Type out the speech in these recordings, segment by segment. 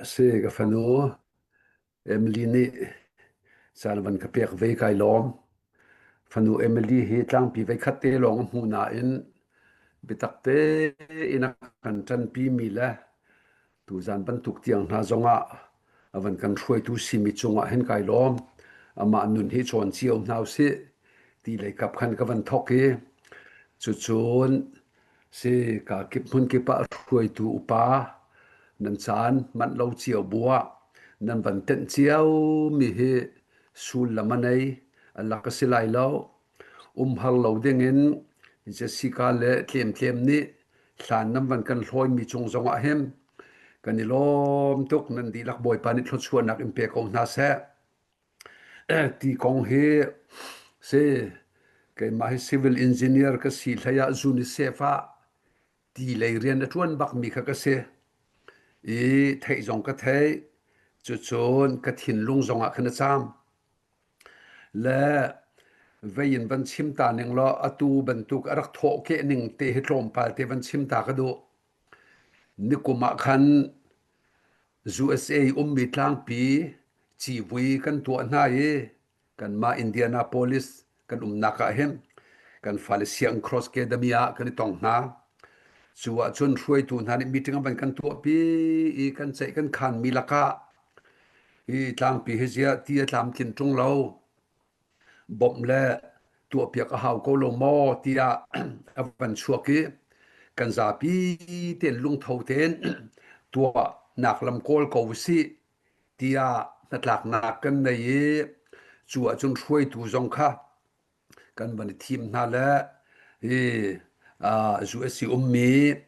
A si, ka fanu Emily nih caan van ka pek ve kai lawm. Fanu Emily hi tlangpi voikhat te lawng a hmu nain biatak tein a kan ṭanpimi le tuzan bantuk tiang hna zongah a van kan hruaitu simi cungah hin kai lawm. Amah nun hi cawn cio hna usih ti lei kap khan ka van thawk i cucun Si, kakip hmunkip ah hruaitu upa nan caan manh lo cio bu ah nan van tenh ciomi hi sullam a nei, a lak a si lai lo. Umhar lo dingin Jessica le Tlemtlem nih hlan nan van kan hlawimi cung zongah hin kan i lawm tuk. Nan dihlak Bawipa nih thluachuahnak in pe ko hna seh. Ti kong hi si keimah hi civil engineer ka si hlei ah UNICEF ah ti lei rian a ṭuan bakmi kha ka si i theih zong ka theih. Cucun ka thinlung zong ah khan a caam. Le vei in van chim ta ning law atu bantuk a rak thawhkeh ning te hi tlawmpal te van chim ta ka duh. Nikum ah khan USA ummi tlangpi civui kan tuah hna i kanmah Indianapolis kan umnak ah hin kan fale Siang Cross Academy ah kan i tong hna. Cu ahcun hruaitu hna nih meeting an van kan tuahpi i kan ceih kan khanmi lakah hi tlangpi hi ziah ti a tlamtlin ṭung lo. Bawmh le tuahpiak a hau ko lo maw tiah a van chuak i kan zapi tein lungtho tein tuahnak lam kawl ko usih tiah hnatlaknak kan nei i cu ahcun hruaitu zong kha kan van i thim hna le hi USC ummi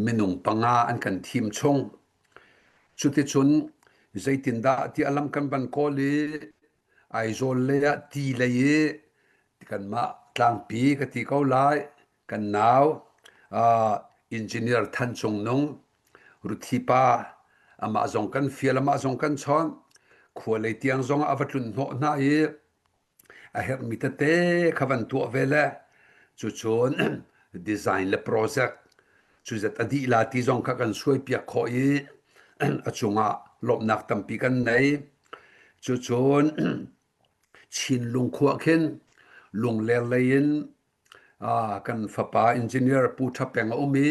minung panga an kan thim chung. Cuticun zeitindah tiah lam kan van kawl i Aizawl lei ah ti lei i kanmah tlangpi ka ti ko lai kan nau engineer Than Cung Nung Ruthi pa amah zong kan fial amah zong kan chawnh khua lei tiang zong ah a va tlun hnawh hna i a herhmi tete kha van tuah ve le cucun design le project cuzat a dih la ti zong kha kan suaipiak khawh i a cungah lawmhnak tampi kan nei. Cucun Chinlung khua khin Lungler lei in kan fapa engineer Pu Ṭha Peng a um i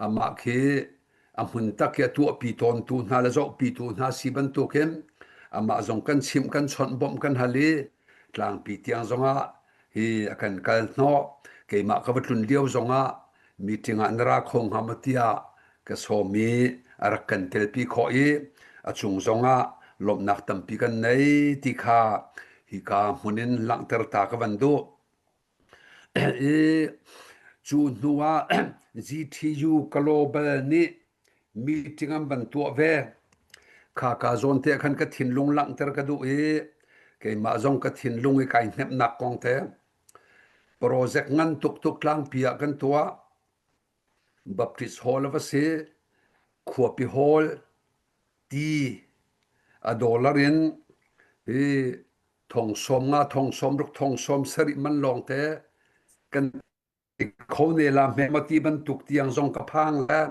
amah khi a hmun tak i a tuahpi tawntu hna le zohpitu hna si bantukin amah zong kan chimh kan chawnh bawmh kan hal i tlangpi tiang zongah hi a kan kal hnawh. Keimah ka va tlun lio zongah meeting ah na ra kho hnga maw tiah ka sawm i a rak kan telpi khawh i a cung zongah lawmhnak tampi kan nei ti kha hika hmun in langhter ta ka van duh. I cu hnu ah GTU Global nih meeting an van tuah ve. Kha ka zawn te khan ka thinlung langhter ka duh i keimah zong ka thinlung i kai hnemhnak kong te project ngan tuk tuk tlangpi ah kan tuah. Baptist Hall a va si. Khuapi Hall ti a dollar in hi thong 50, thong 60, thong 70 man lawng te kan kho ne la hme ma ti bantuk tiang zong ka phang le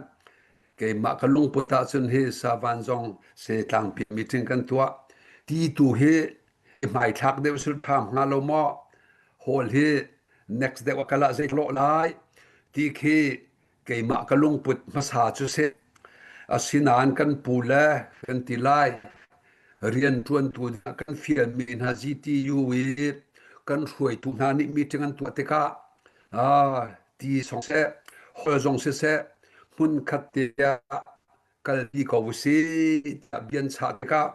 keimah ka lungput ahcun hi savan zong se tlangpi meeting kan tuah ti tu hi hmaithlak deuh sul phang hnga lo maw hall hi next deuh a kal ah zei lawh lai ti khi keimah ka lungput hmasa cu si asinain kan pu le kan ti lai rianṭuantu hna kan fialmi hna GTU i kan hruaitu hna nih meeting an tuah tikah ah ti zong seh hall zong siseh hmunkhat te ah kalpi ko usih tiah bia an chah tikah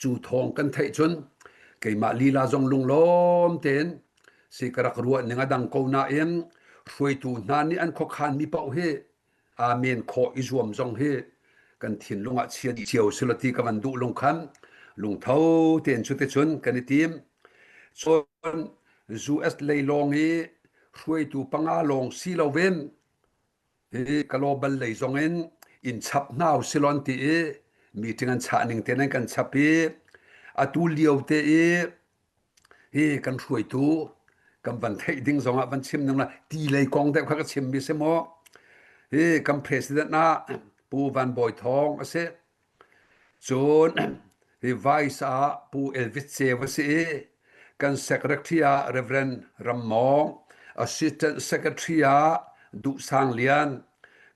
Cu thawng kan theih cun keimah lila zong lunglawm tein si ka rak ruah ning a dang ko nain hruaitu hna nih an khuakhanmi paoh hi amen khawh i zuam zong hi kan thinlung ah chia dih cio si lo ti ka van duh lungkhan lungtho tein cuticun kan i tim. Cun US lei lawng i hruaitu panga lawng si loin Hi global lei zong in in chap hna usilaw an ti i meeting an chah ning tein an kan chap i atu lio te i hi kan hruaitu kan van theih ding zong ah van chim ning la ti lei kong deuh kha ka chim mi si maw hi kan president ah Pu Van Bawi Thawng a si. Cun hi Vice ah Pu Elvis Ceu a si i kan secretary ah Reverend Ram Mawng, Assistant Secretary ah Duh Sang Lian,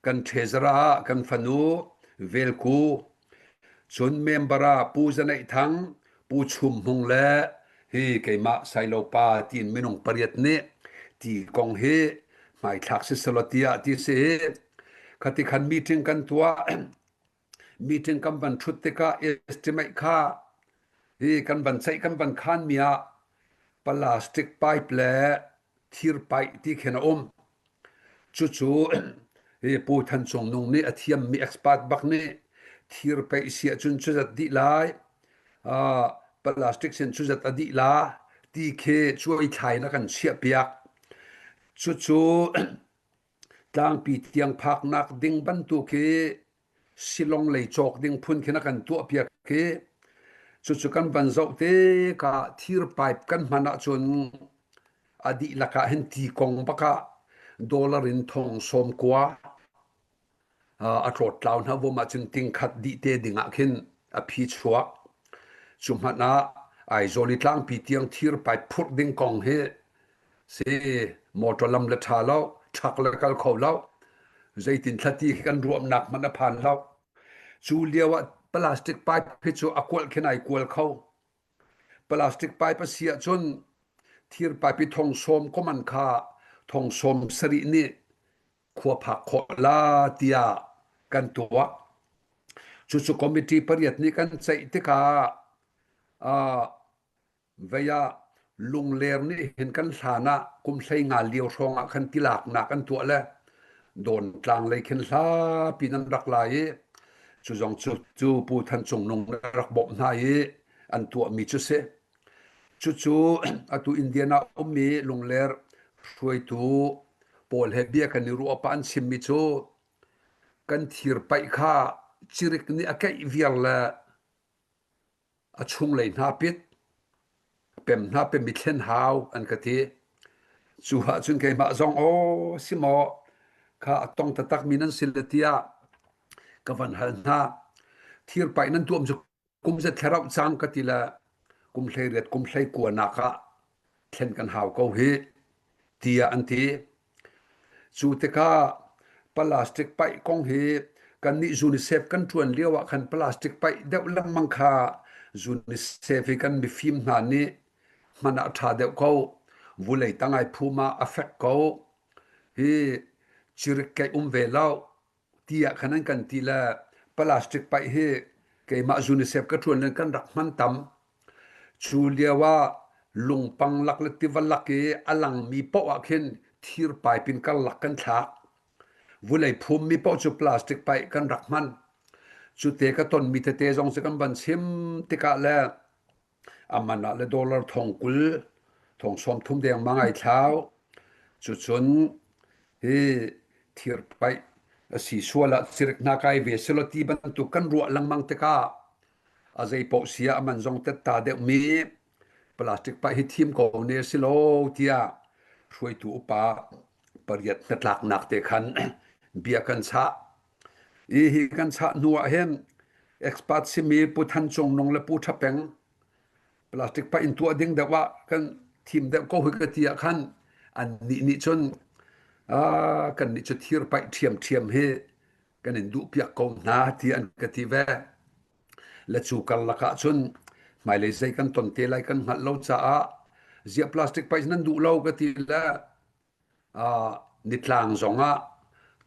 kan treasurer ah kan fanu Velku, cun member ah Pu Za Neih Thang, Pu Chum Hmung le hi keimah Sailo pa tiin minung pariat nih ti kong hi hmaithlak si selaw tiah ti si. Khati khan meeting kan tuah. Meeting kan van ṭhut tikah estimate kha hi kan van ceih kan van khanmi ah plastic pipe le thir pipe ti khin a um. Cucu hi Pu Than Cung Nung nih a thiammi expert bak nih thir peih si ahcun cuzat dih lai, uh, plastic sin cuzat a dih la ti khi cuai thlai na kan chiahpiak. Cucu Tlangpi tiang phaknak ding bantuk hi Shillong lei cawk ding phun khin a kan tuahpiak i cucu kan van zoh tikah thir pipe kan hman ahcun a dihlak ah hin ti kong bak ah dollar in thong sawm kua a tlawttlau hna vom ahcun tingkhat dih te ding ah khin a phi chuak. Cu hmanh ah Aizawl i tlangpi tiang thir pipe phurh ding kong hi si motor lam le ṭha lo, truck le kal kho lo, zeitin thlati khi kan ruahnak hmanh a phan lo. Cu lio ah plastic pipe hi cu a kualh khin ai kual kho. Plastic pipe a si ahcun thir pipe i thong sawm koman kha thong sawm sarih nih khua phak khawh la tiah kan tuah. Cucu committee pariat nih kan ceih tikah uh, vei ah Lungler nih hin kan hlan ah kum 15 lio hrawng ah khan tilaknak an tuah le Dawntlang lei khin hlapi nan rak lai i cu zong cu cu Pu Than Cung Nung rak bawmh hna i an tuahmi cu si. Cucu atu Indian ah ummi Lungler hruaitu pawl he bia kan i ruah pah an chimmi cu kan thir paih kha cirik nih a keih viar le a chunglei hna pit pem hna pem i thlen hau an ka ti. Cu ahcun keimah zong aw si maw kha a tong taktakmi nan si le tiah ka van hal hna. Thir paih nan tuam cu kum zat thlarau cang ka ti le kum 18 kum 19 nak ah thlen kan hau ko hi tiah an ti. Cu tikah plastic paih kong hi kannih UNICEF kan ṭuan lio ah khan plastic paih deuh lengmang kha UNICEF i kan mifim hna nih hman ah a ṭha deuh ko. Vulei tang ai phum ah a fek ko. Hi cirik keih um ve lo. Tiah khan an kan ti le plastic paih hi keimah UNICEF ka ṭuan len kan rak hman tam. Cu lio ah lungpang lak le tiva lak i a langmi paoh ah khin thir pipe in karlak kan thlak. Vulei phummi paoh cu plastic paih kan rak hman. Cute ka tonmi tete zong cu kan van chim tikah le a man ah le dollar thong 20 thong 30 dengmang ai thlau. Cucun hi thir paih a si sual ah cirik hna kai ve selaw ti bantuk kan ruah lengmang tikah a zei paoh si ah a man zong tetta deuhmi plastic paih hi thim ko ne si lo tiah hruaitu upa pariat hnatlaknak te khan bia kan chah. Hi hi kan chah hnu ah hin expert simi Pu Than Cung Nung le Pu Tha Peng plastic paih in tuah ding deuh ah kan thim deuh ko hi ka ti ah khan an nih nih cun kan nih cu thir paih ṭhiamṭhiam hi kan in duhpiak ko hna ti an ka ti ve. Le cu karlak ah cun hmailei zei kan ton te lai kan hngalh lo caah ziah plastic paih nan duh lo ka ti le nitlang zong ah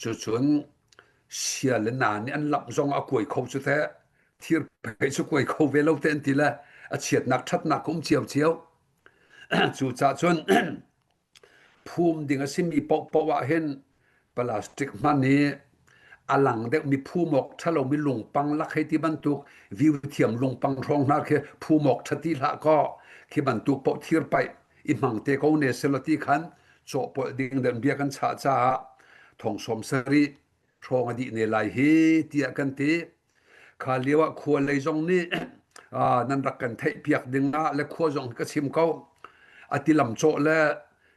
cucun sia le na nih an lamh zong ah a kuai kho cu teh thir phei cu kuai kho ve lo te an ti le a chiatnak ṭhatnak ka um ciocio. Cucaah cun Phum ding a simi paohpaoh ah hin plastic hman hi a lang deuhmi phum awk ṭha lomi lungpang lak hei ti bantuk view thiam lungpang hrawng hna khi phum awk ṭha ti hlah kaw khi bantuk paoh thir paih i hmang te ko ne selaw ti khan cawhpawlh ding dan bia kan chah caah thong sawm sarih hrawng a dih ne lai hi tiah kan ti. Kha lio ah khua lei zong nih nan rak kan theihpiak ding ah le khua zong ka chim ko. A tilam cawh le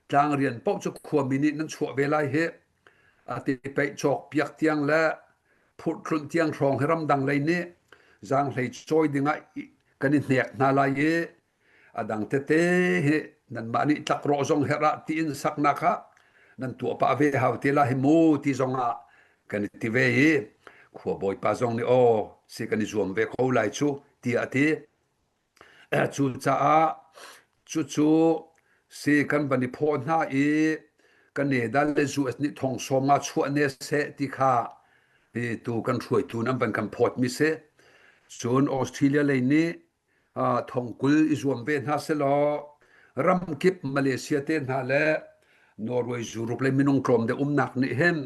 tlang rian paoh cu khuami nih nan chuah ve lai hi. A ti peih cawk piak tiang le phurhtlunh tiang hrawng hi ramdang lei nih. Zaanghlei cawi dingah kan i hnek hna lai i a dang tete hi nanmah nih tlakrawh zong herh ah tiin saknak ah nan tuah pah ve hau te la hi mu ti zong ah kan i ti ve i khua bawipa zong nih aw si kan i zuam ve ko lai cu tiah a ti. Cucaah cucu si kan van i phaw hna i Canada le US nih thong sawm nga chuah ne seh ti kha hi tu kan hruaitu nan van kan phawtmi si. Cun Australia lei nih thong 20 i zuam ve hna selaw ramkip Malaysia te hna le Norway Europe le minung tlawm deuh umnak nih hin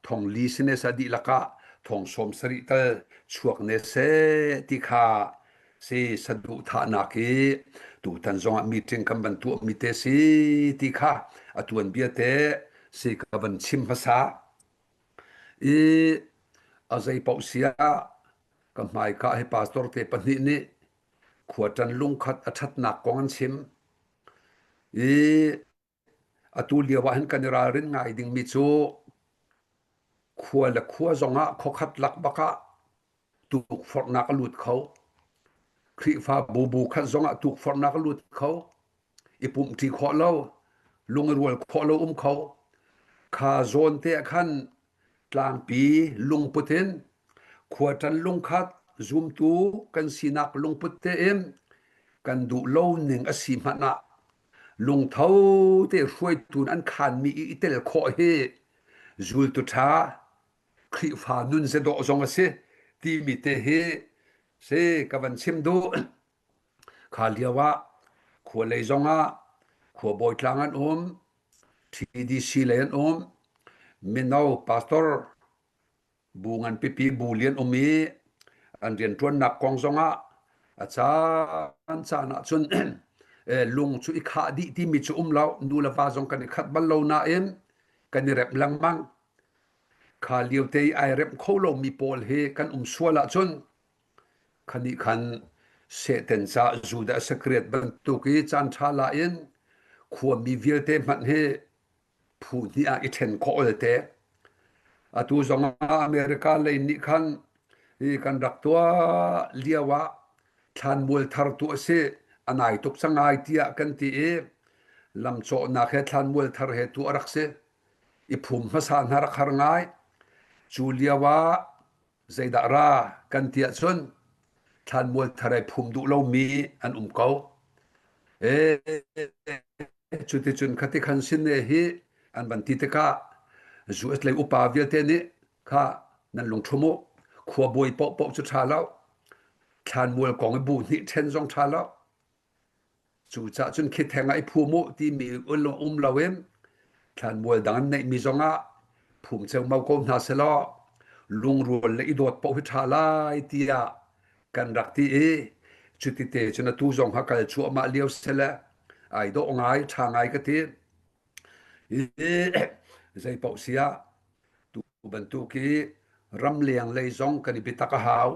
thong li si ne seh dihlak ah thong 70 tal chuak ne seh ti kha si saduhthahnak i tutan zongah meeting kan van tuahmi te si ti kha a tuanbia te si ka van chim hmasa i a zei paoh sia ka hmaika hi pastor te pahnih nih khuaṭan lungkhat a ṭhatnak kong an chim i Atu lio ah hin kan i ralrin ngai dingmi cu khua le khua zongah khuakhat lak bak ah tukforhnak a lut kho. Khrihfabu bu khat zongah tukforhnak a lut kho. I pumhṭi khawh lo, lung i rual khawh lo um kho. Kha zawn te ah khan tlangpi lungput in khuaṭan lungkhat zumtu kan sinak lungput tein kan duh lo ning a si hmanh ah Lungtho te hruaitu an khaanmi i i tel khawh hi zultu ṭha Khrihfa nun zedawh zong a si timi te hi si ka van chim duh. Kha lio ah khua lei zong ah khuabawi tlang an um, TDC lei an um, mino pastor Bu nganpipi bu lian um i an rianṭuannak kong zongah a caan caan ahcun lung cu i khah dih timi cu um lo. Nu le va zong kan i khat bal lo nain kan i remh lengmang. Kha lio te i ai remh kho lomi pawl hi kan um sual ahcun khanih khan Satan ca Judah Iscariot bantuk i caan ṭha la in khuami vialte hmanh hi phu hnih ah i ṭhen khawh olte. Atu zong ah America lei nih khan hi kan rak tuah lio ah thlanmual thar tu a si a nai tuk cang ai tiah kan ti i lamcawhnak he thlanmual thar he tu a rak si. I phum hmasa hna rak har ngai. Cu lio ah zeidah ra kan ti ahcun thlanmual thar ai phum duh lomi an um ko. E, cuticun khati khan sin ne hi an van ti tikah US lei upa vialte nih kha nan lungṭhum u khuabawi paohpaoh cu ṭha lo thlanmual kong i bu hnih ṭhen zong ṭha lo Cucaah cun khi theng ah i phum u timi um loin thlanmual dang an neihmi zongah phum ceumau ko hna sehlaw lungrual le i dawt paoh hi ṭha lai tiah kan rak ti i cutite cun atu zong ha kal cuahmah lio sele ai dawh ngai ṭha ngai ka ti. I zei paoh si ah tu bantuk i ramleng lei zong kan i biatak a hau.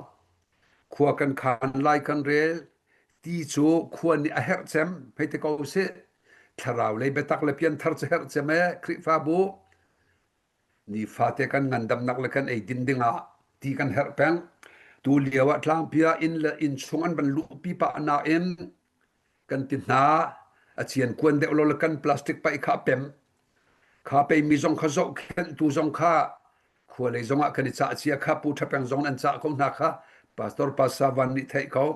Khua kan khan lai kan rel ti cu khua nih a herh cem hei ti ko sih. Thlarau lei biatak le pianthar cu herh cem ee Khrihfabu. Nifate kan ngandamnak le kan eidin dingah ti kan herh peng. Tu lio ah tlangpi ah inn le innchung an van luhpi pah nain kan ti hna a cian kuan deuh lo le kan plastic paih kha a pem. Kha peimi zong kha zohkhenhtu zong kha khua lei zong ah kan i cah cia kha Pu Ṭha Peng zong an cah ko hna kha Pastor Pa Sa Van nih theih ko.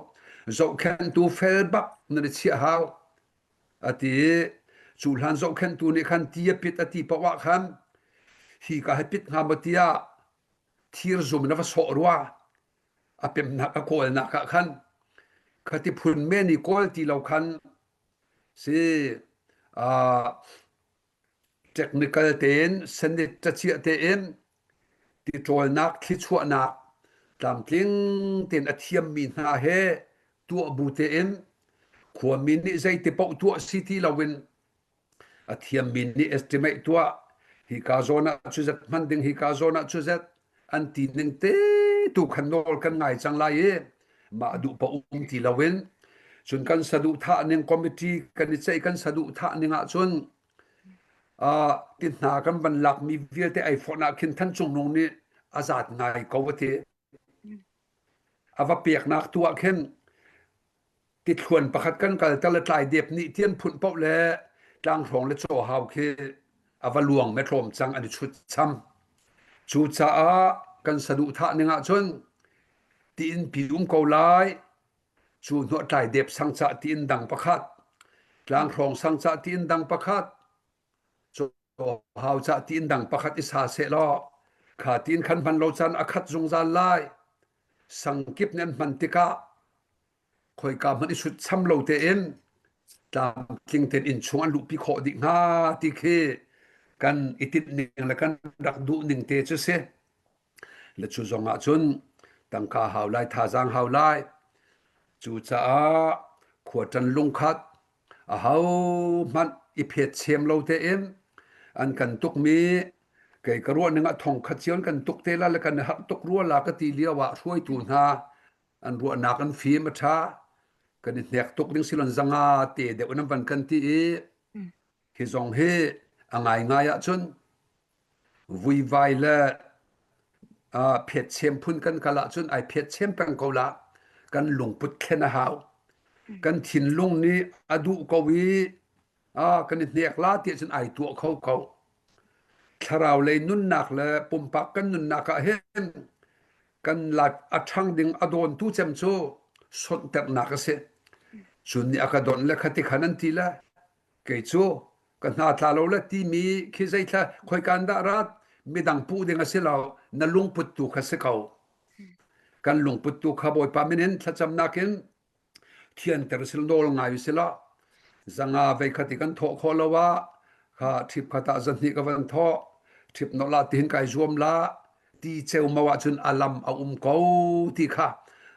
Zohkhenhtu fel bak nan i chiah hau a ti i cu hlan zohkhenhtu nih khan ti a pit a ti paoh ah khan hi ka hi pit hnga maw tiah thir zum in a va sawh rua a pemnak a kawlnak ah khan khati phun men i kawl ti lo khan si uh, technical tein senit cachiah tein tiṭawlnak thlichuahnak tlamtling tein a thiammi hna he tuah bu tein khuami nih zeiti paoh tuah si ti loin a thiammi nih estimate tuah hika zawn ah cuzat hman ding hika zawn ah cuzat an ti ning te tu khan nawl kan ngai cang lai i mah duh pa um ti loin cun kan saduhthah ning committee kan i ceih kan saduhthah ning ah cun uh, ti hna kan van lakmi vialte ai fonh ah khin Than Cung Nung nih a zat ngai ko a ti. A va peknak tu ah khin tithluan pakhat kan kalter le tlai dep nih tian phunh paoh le tlanghrawng le chaw hau khi a va luang me tlawm cang an i chut cham. Cucaah kan saduhthah ning ahcun tiin pi um ko lai cu hnawh tlai dep sang cah tiin dang pakhat tlanghrawng sang cah tiin dang pakhat hau cah tiin dang pakhat i sa seh law kha tiin khan hman lo caan a khat zungzal lai sangkip nih an hman tikah khoika hmanh i sut cham lo tein tlamtling tein inn chung an luhpi khawh dih hnga ti khi kan i tinh ning le kan rak duh ning te cu si. Le cu zong ah cun tangka hau lai, thazaang hau lai. Cucaah khua ṭan lungkhat aho hmanh i phet chem lo tein an kan tukmi kei ka ruah ning ah thong khat cio an kan tuk te la le kan i harh tuk rua la ka ti lio ah hruaitu hna an ruahnak an fim a ṭha kan i hnek tuk ding silon zanga te deuh in an van kan ti i hi zong hi a ngaingai ahcun vuivai le phetchem phun kan kal ahcun ai phetchem peng ko la kan lungput thlen a hau kan thinlung nih a duh ko i kan i hnek la ti ahcun ai tuah kho ko thlarau lei nunnak le pumpak kan nunnak ah hin kan life a ṭhang ding a dawntu cem cu sonhterhnak a si. Cun nih a ka donh le khati khan an ti le kei cu ka hna tla lo le timi khi zeithla khoikan dah rat midang puh ding a si lo na lungput tu kha si ko. Kan lungput tu kha Bawipa min in thlacamnak in thianter sil nawl ngai usila zanga vei khat i kan thawh khawh lo ah kha ṭhip khat ah zahnih ka van thawh ṭhip nolh ah tihin kai zuam la ti ceumau ahcun a lam a um ko ti kha.